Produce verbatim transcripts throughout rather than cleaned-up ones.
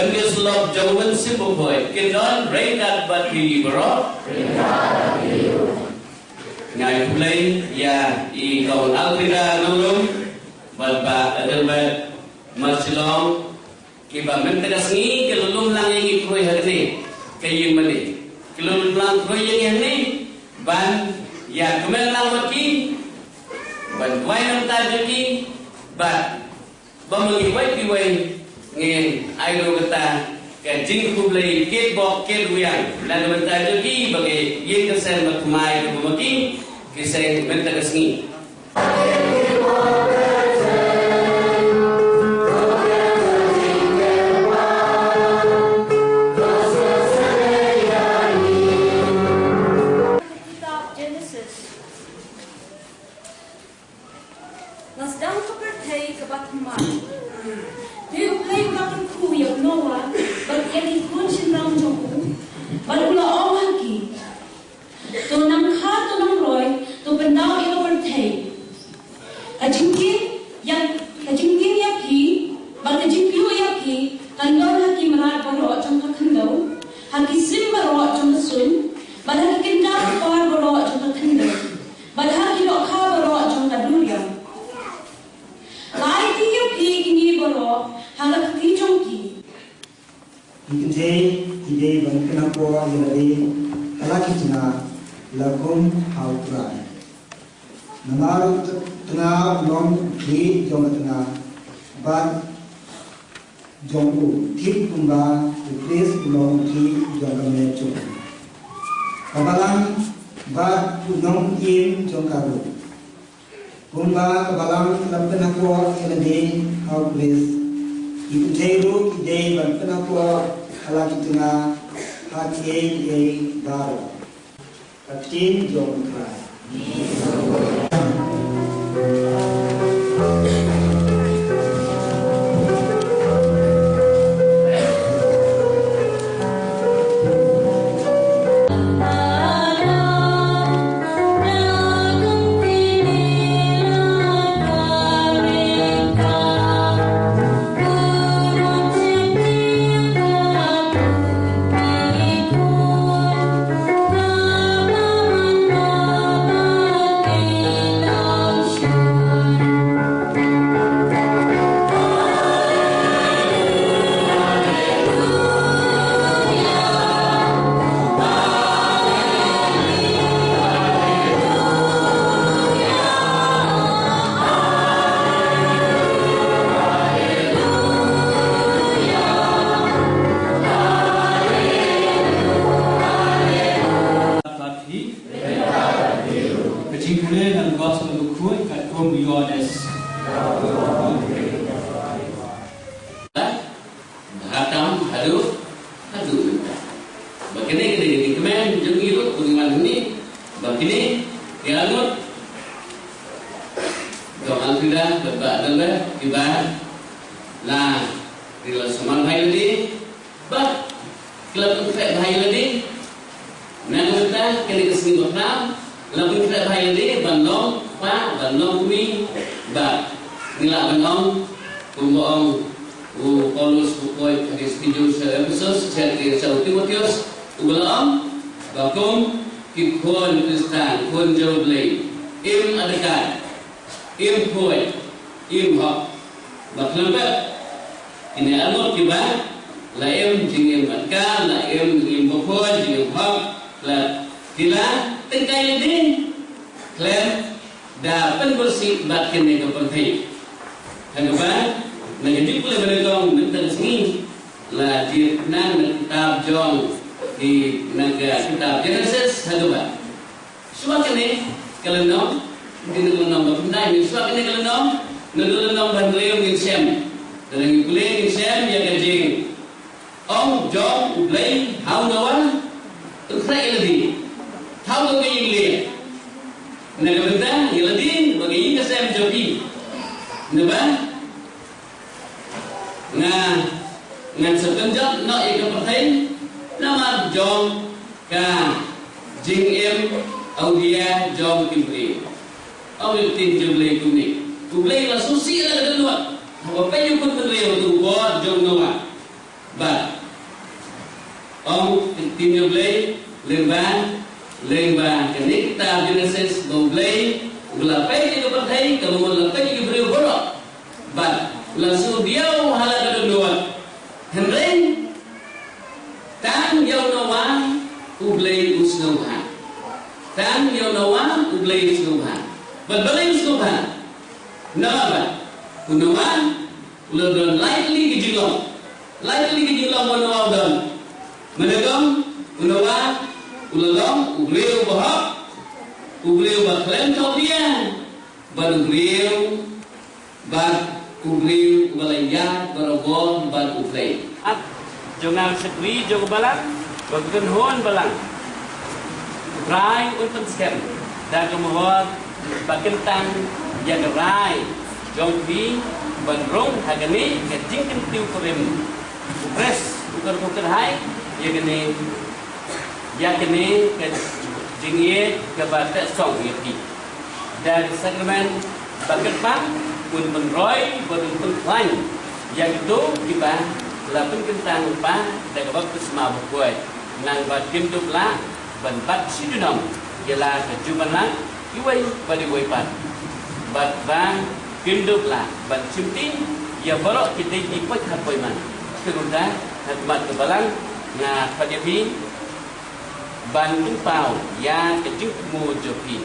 Ki slok jong u Mynsiem Bakhuid kin don ryngkat bad phi baroh. Nga ai khublei ïa i Kong Alfreda Nonglum bad Bah Adelbert Marshillong, kiba mynta ka sngi ki la lum lang ïa ngi khrui ha kane ka ïing mane. Ki la lum lang khrui ïa ngi hangne ban ïa kmen lang bad ki, ban duwai na ka bynta jong ki, bad ba ma ngi wei pa wei ngin ai ruh kata ka jingkhublei kit bok kit rwiang na ka bynta jong ki ba ki ïing ki sem bad thymmai kiba ma ki ki seng mynta ka sngi. Kitab Genesis. La sdang ka pyrthei kaba thymmai. Te U Blei u la kyrkhu ïa u Noah bad ïa ki khun shynrang jong u, bad u la ong ha ki, to nang kha, to nang roi, to pyndaw ïa ka pyrthei. Ka jingkim ïa, ka jingkim ïa phi bad ka jingpynïoh ïa phi kan don ha ki mrad baroh jong ka khyndew, ha ki sim baroh jong ka suiñ, bad ha ki kynja ka par baroh jong ka khyndew, bad ha ki dohkha baroh jong ka duriaw. La aiti ïa phi kine baroh ha ka kti jong ki. Ki kynthei ki dei ban pynakor ïa lade ha la ki tnga, la kum ha U Trai. Namar u tnga u long u khlieh jong ka tnga, bad jong u, thik kumba u Khrist u long u khlieh jong ka met jong u. Ka balang bad u nongim jong ka ruh. Kumba ka balang ka la pynakor ïa lade ha u Khrist, ki kynthei ruh ki dei ban pynakor ha la ki tnga ha kiei kiei baroh. Ka ktien jong U Trai. Ka jingpule na ka Gospel bakhuid katkum u Ïoannis. Bha tam haduh, haduh mynta. Ba kine, kine ki kmen jong ngi ruh ba ngi wan hangne, ba kine ki arngut jong Alfreda bad Bah Adelbert kiba la, ki la sumar bha ïa lade, bad ki la pynkhreh bha ïa lade. Na ka bynta kane ka sngi bakhlad, la pynkhreh bha ïa lade ban long kpa, ban long kmie, bad ngi lah ban ong kumba ong u Paulus u kyrpad ha ki sngi jong u sha Ephesus, sha ki, sha u Timotheus, uba la ong ba kum ki khun Khristan, khun jong U Blei, im adkar, im khuid, im hok. Ba khlem bad kine arngut kiba la im jingim adkar, la im jingim bakhuid, jingim hok, la ki la tyngkai lade khlem da pynbursih bad kane ka pyrthei. Hynrei ba na ka jingpule ba nyngkong mynta ka sngi la jied na ka kitab jong ki, na ka kitab Genesis, hynrei ba shuwa kane ka lynnong, kane ka lynnong ba pynbna, shuwa kane ka lynnong, naduh lynnong ba hynriew ngin shem. Lada ngi pule ngin shem ïa ka jingong jong U Blei ha u Noah, to khreh ïa lade. Thaw ka ïing leh. Na ka bynta ïa lade bad ka ïing ka sem jong ki. Naba nga, ngan sa pynjot noh ïa ka pyrthei namar jong ka jingim awria jong ki briew. Ong ka ktien jong U Blei kumne. U Blei u la sngewsih la ka dohnud haba peit ïa u khun bynriew ha u bor jong u Noah. Bad ong ktien U Blei lyngba, lyngba kane ka kitab Genesis, ba U Blei u la peit ïa ka pyrthei, kaba mut la peit ïa ki briew baroh. Bad la shu diaw ha la ka dohnud. Hynrei tang ïa u Noah U Blei u sngewbha. Tang ïa u Noah U Blei u sngewbha. Bad balei u sngewbha? Namar ba u Noah u la don lai tylli ki jinglong. Lai tylli ki jinglong ba u Noah u don. Mynta u Noah u la long u briew ba hok, u briew ba khlem thoh biang, bad u briew, bad u briew uba la ïaid barabor bad U Blei. Ap jong nga u shakri jong u balang, ba kynhun balang. U Trai un pynskhem da ka mohor ba kyntang ïa ka rai jong phi ban rung ha kane ka jingkyntiew kurim. U Khrist u kyrkhu kyrhai ïa kane, ïa kane ka jingïeit kaba teh song ïa phi. Da ka sakramen ba kyrpang un pynroi bad un pynkhlaiñ ïa kito kiba la pynkyntang lypa da ka baptisma bakhuid. Nang ba kim dup lah ban bat shi junom ïa la ka jubab na iwei bad iwei pat. Bad ba kim dup lah ban shimti ïa baroh kitei ki paid ha poi man. Te kumta ha khmat ka balang nga khot ïa phi ban pynpaw ïa ka jingthmu jong phi.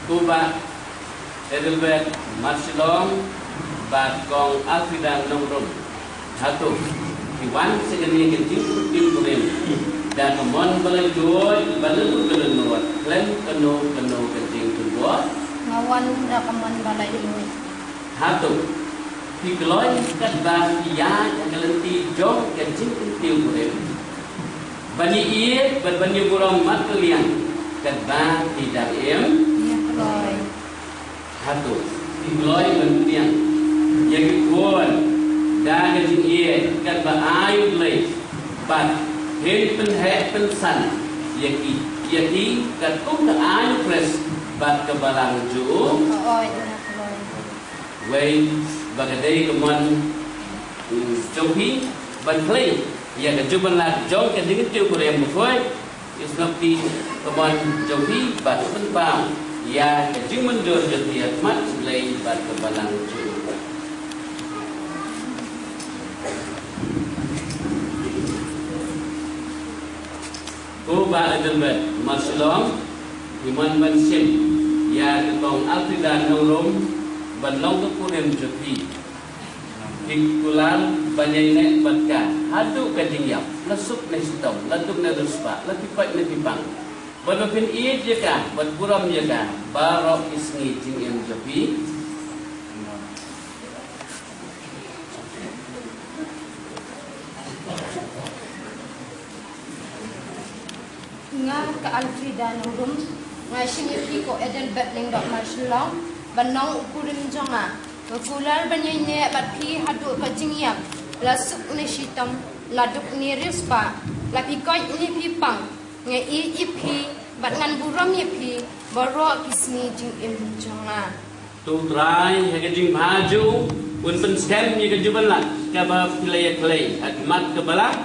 Ko Bah Adelbert Marshillong bad Kong Alfreda Nongrum. Hato ki wan sha kane ka jingpynkurim da ka mon ba laitluid bad la duk ka dohnud khlem kano kano ka jingpynbor? Nga wan da ka mon ba laitluid. Hato phi kloi katba phi ïaid ha ka lynti jong ka jingkyntiew kurim, ban ïaieit bad ban ïaburom markylliang katba phi dang im? Ïa kloi. Hato phi kloi ban pdiang ïa ki khun da ka jingïeit katba ai U Blei, bad phin pynheh pynsan ïa ki, ïa ki katkum ka ai U Khrist bad ka balang jong u? Hooid, ïa kloi. Wei ba ka dei ka mon, mm, jong phi ban khlei ïa ka jubab na jong ka jingkyntiew kurim bakhuid. Ïa sngewbha ka mon jong phi ban pynpaw ïa ka jingmynjur jong phi ha khmat U Blei bad ka balang jong u. Ko Bah Adelbert Marshillong, ngi mon ban shim ïa ka Kong Alfreda Nongrum ban long ka kurim jong phi. Phi kular ban ïaineh bad ka haduh ka jingïap, la suk ne shitom, la duk ne riewspah, la phi koit ne phi pang. Bad ba phin ïeit ïa ka bad burom ïa ka baroh ki sngi jingim jong phi. Nga ka Alfreda Nongrum, nga shim ïa phi ko Adelbert Lyngdoh Marshillong ban long u kurim jong nga. Nga kular ban ïaineh bad phi haduh ka jingïap, la suk ne shitom, la duk ne riewspah, la phi koit ne phi pang. Nga ïeit ïa phi bad ngan burom ïa phi baroh ki sngi jingim jong nga. To U Trai ha ka jingbha jong u un pynskhem ïa ka jingbanlad kaba phi la ïakhlei ha khmat ka balang,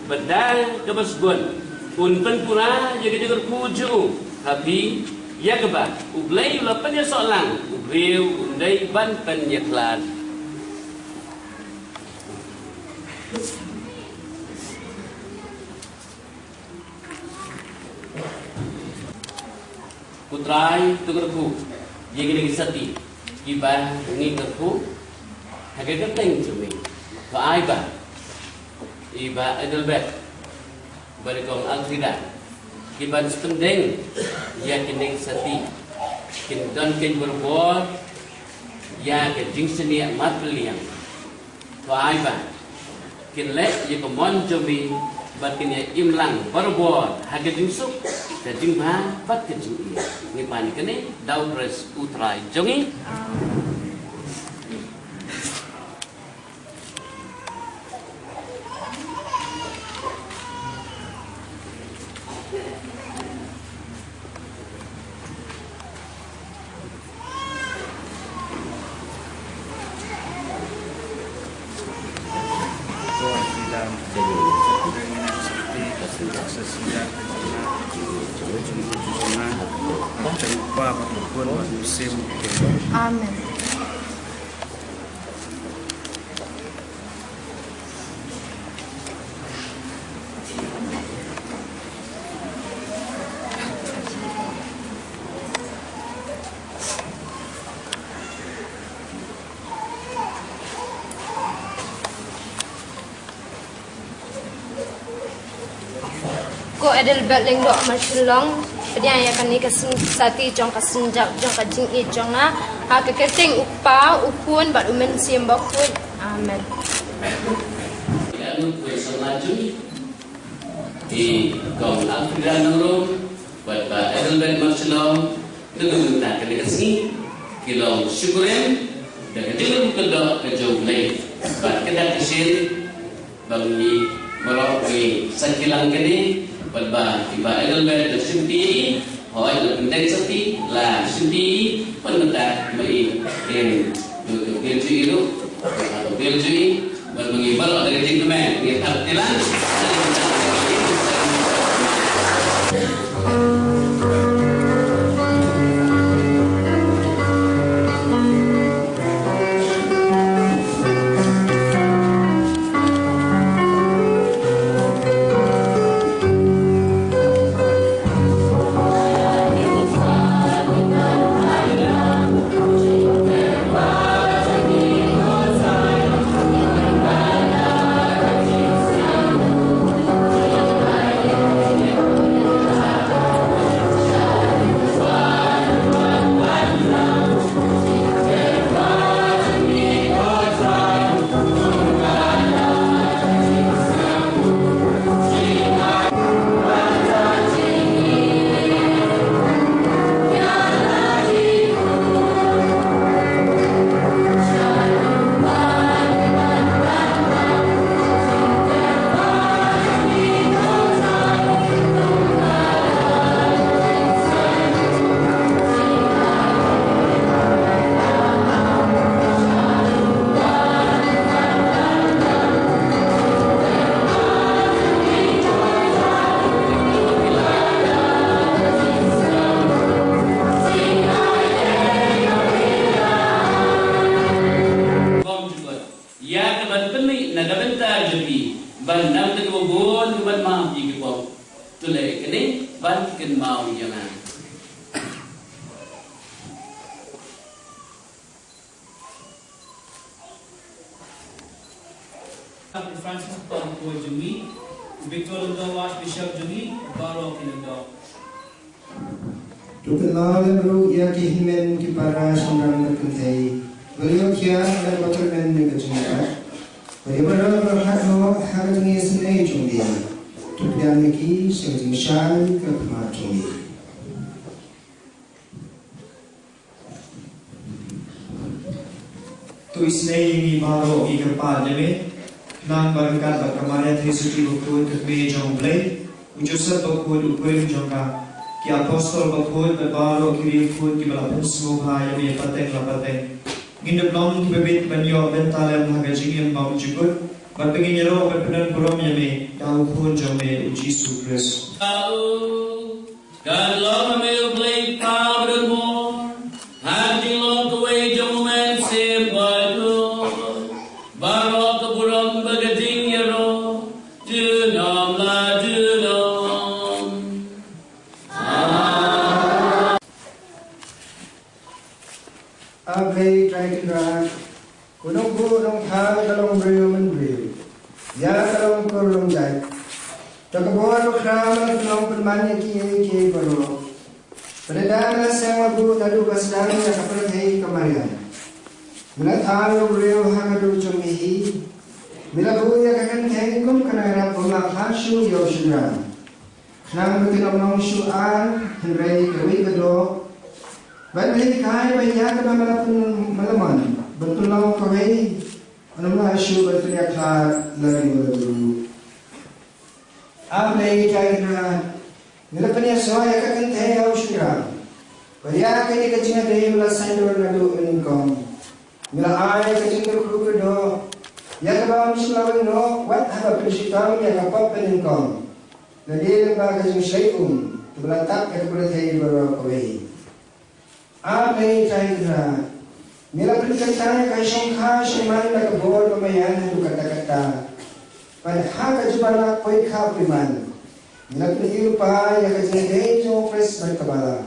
bad da kaba sbun un pynpura ïa ka jingkyrkhu jong u ha phi, ïa kaba U Blei u la pynïasoh lang u briew un dei ban pynïakhlad. Ko Trai, to kyrkhu ïa kine ki sati kiba ngi kyrkhu ha ka kyrteng jong me. To ai ba i Bah Adelbert bad i Kong Alfreda, kiban spending ïa kine ki sati, kin don kein bor bor ïa ka jingsngewbha markylliang. To ai ba kin leh ïa ka mon jong me bad kin ïa im lang barabor ha ka jingsuk, ka jingbha bad ka jingïeit. Ngi pan ïa kane da U Khrist U Trai jong ngi. Amen. Ko Adelbert Lyngdoh Marshillong, pdiang ïa kane ka sati jong ka synjab jong ka jingïeit jong nga ha ka kyrteng U Kpa, U Khun bad U Mynsiem Bakhuid. Amen. Ïa u Kpa Samajung, i Kong Alfreda Nongrum bad Bah Adelbert Marshillong, naduh mynta kane ka sngi ki long shukrim da ka jingïeit ka jong U Blei. Bad ka dak ka shin ba ngi baroh ngi sa kilang kane, bad ba i Bah Adelbert la shim ti, hooid la pyndeng sa ti, la shim ti, bad mynta ma i in du du bil ju i ruh, du du bil ju i, bad ma ngi baroh da ka jingkmen ngi thap kilang. Ïa ka ban pynmih na ka bynta jong phi, ban nang da kaba bun ka ban map ïa ki pop. To leh kane ban kynmaw ïa nga. Francis Pom Kua jong ngi, Victor Lyngdoh Archbishop jong ngi, baroh ki lyngdoh. To kynmaw lem ruh ïa ki hynmen ki para shynrang bad kynthei ba la ïoh khiah bad ba kyrmen ïa ka jingïarap, bad ïa baroh ba la khadnoh ha ka jingïaseng jong me. To pdiang ïa ki sha ka jingshai ka khmat jong me. To isynei ïa ngi baroh ngi kyrpad ïa me, khnang ba ryngkat bad ka Maria Theisotti bakhuid ka Kmie jong U Blei, u Joseph bakhuid u khun jong ka, ki apostol bakhuid bad baroh ki riewkhuid kiba la pynsngewbha ïa me pateng la pateng, ngin ym long kiba bit ban ïoh bynta lem ha ka jingim bymjukut, bad ba ngin ïaroh ban pyndonburom ïa me da u Khun jong me u Jisu Khrist. Kan long ha me U Blei Kpa badonbor, ha ka jinglong kawei jong U Mynsiem Bakhuid, baroh ka burom bad ka jingïaroh, junom la junom. A Blei Trai Kynrad, ko Nongbuh Nongthaw ïa ka longbriew mynbriew, ïa ka longkur longjait. To ka bor bakhraw ban pynlong pynman ïa kiei kiei baroh. Pynda me la seng la buh naduh ba sdang ïa ka pyrthei ka mariang. Me la thaw ïa u briew ha ka dur jong me hi. Me la buh ïa ka kynthei kum ka nongrep bym lah phah shuh ïa u shynrang, khnang ba kin ym long shuh ar, hynrei kawei ka doh. Bad me la hikai ba ïa kaba me la pyn-, me la mon ban pynlong kawei, yn ym lah shuh ban pynïakhlad lade lade ruh. A Blei Trai Kynrad, me la pynïasoh ïa ka kynthei ha u shynrang, bad ïa kane ka jingïadei me la saiñdur naduh mynnyngkong. Me la ai ka jingkyrkhu kyrdoh ïa ka Kam shu la wan noh wat haba pynshitom ïa ka pop banyngkong, lane lyngba ka jingshlei um kaba la tap ïa ka pyrthei baroh kawei. A Blei Trai Kynrad, me la pynkynta ïa ka shongkha shongman da ka bor ba maïan haduh katta katta. Bad ha ka jubab la poi kha poi man, me la pyni lypa ïa ka jingkyrkhu jong u Khrist bad ka balang.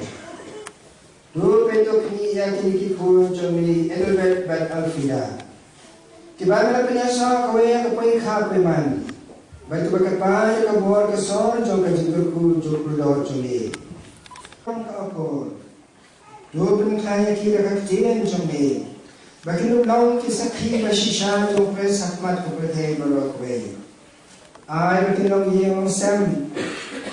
To peit to kynnoh ïa kine ki khun jong me, Adelbert bad Alfreda, kiba me la pynïasoh kawei ïa ka poi kha poi man, bad kiba kyrpad ïa ka bor ka sor jong ka jingkyrkhu jong u kordor jong me. Kum ka akor, to pynkhlaiñ ïa ki da ka ktien jong me, ba kin long ki sakhi ba shisha jong u Khrist ha khmat ka pyrthei baroh kawei. Ai ba kin long ïing long sem,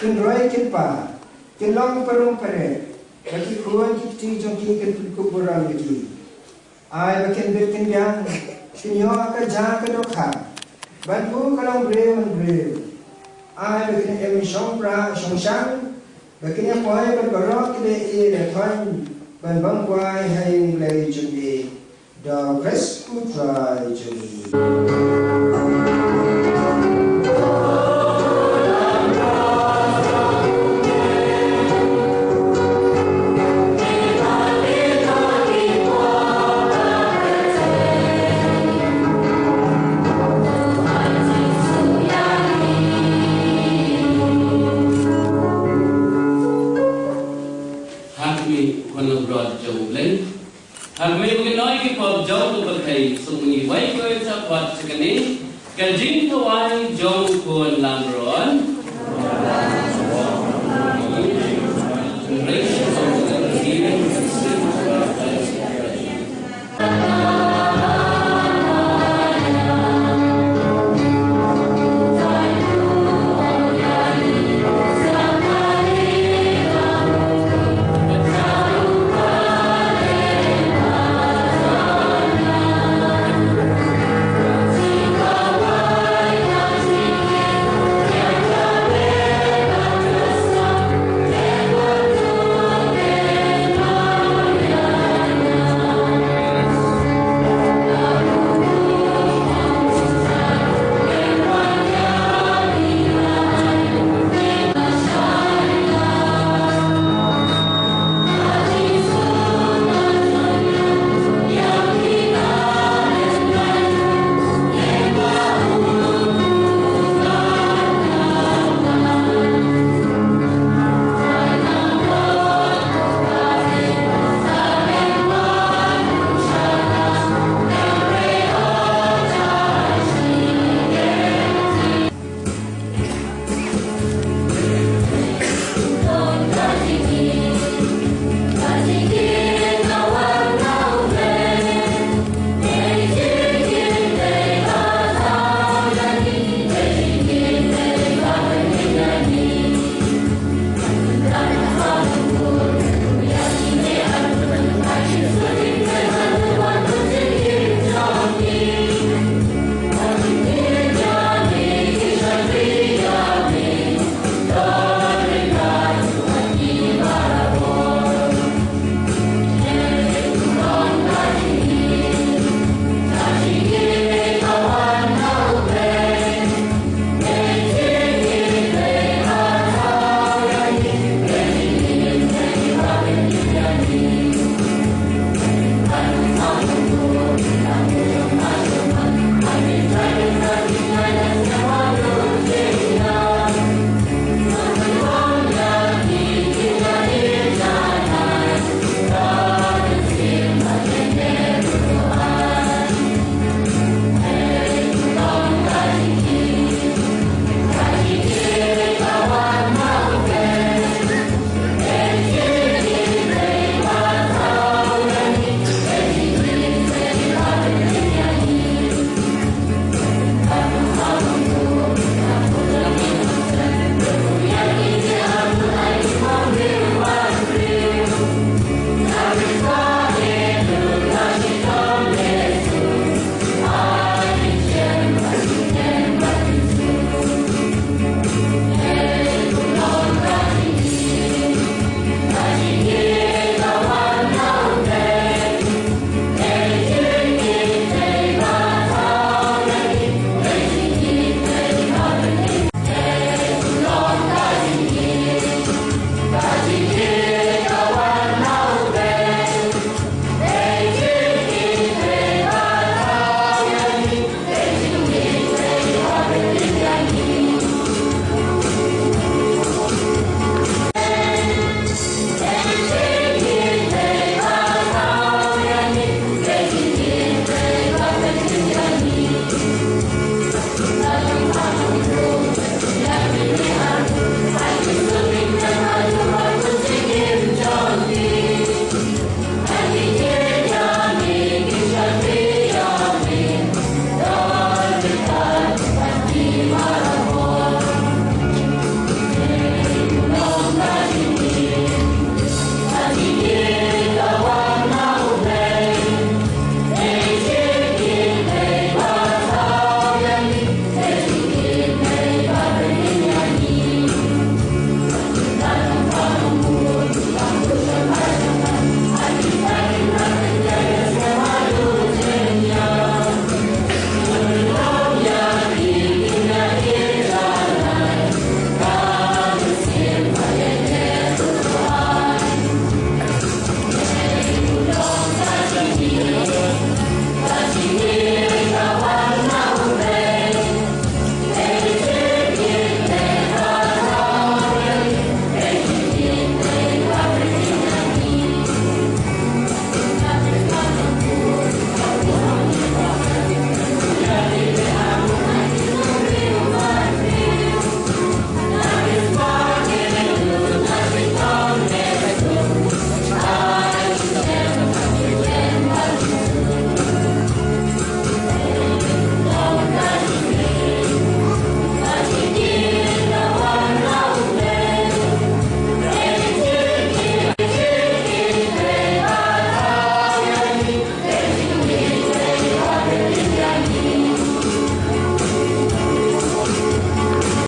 kin roi kin par, kin long parum parem, ba ki khun ki kti jong ki kin pynkup burom ïa ki. Ai ba kin bit kin biang, kin ïoh ka ja ka dohkha, ban buh ka longbriew manbriew. Ai ba kin im shongpra shongshang, ba kin ïa poi bad baroh ki leh ïa la thon, ban bam kwai ha ïing Blei jong me. Da u Khrist u Trai jong ngi. Ha khmih, u khun langbrot jong U Blei. Ha khmih, ba kin noi ki pop jong ka pyrthei, sngewbha ngi wai khuid sa kwah sha kane ka jingkhawai jong u khun langbrot.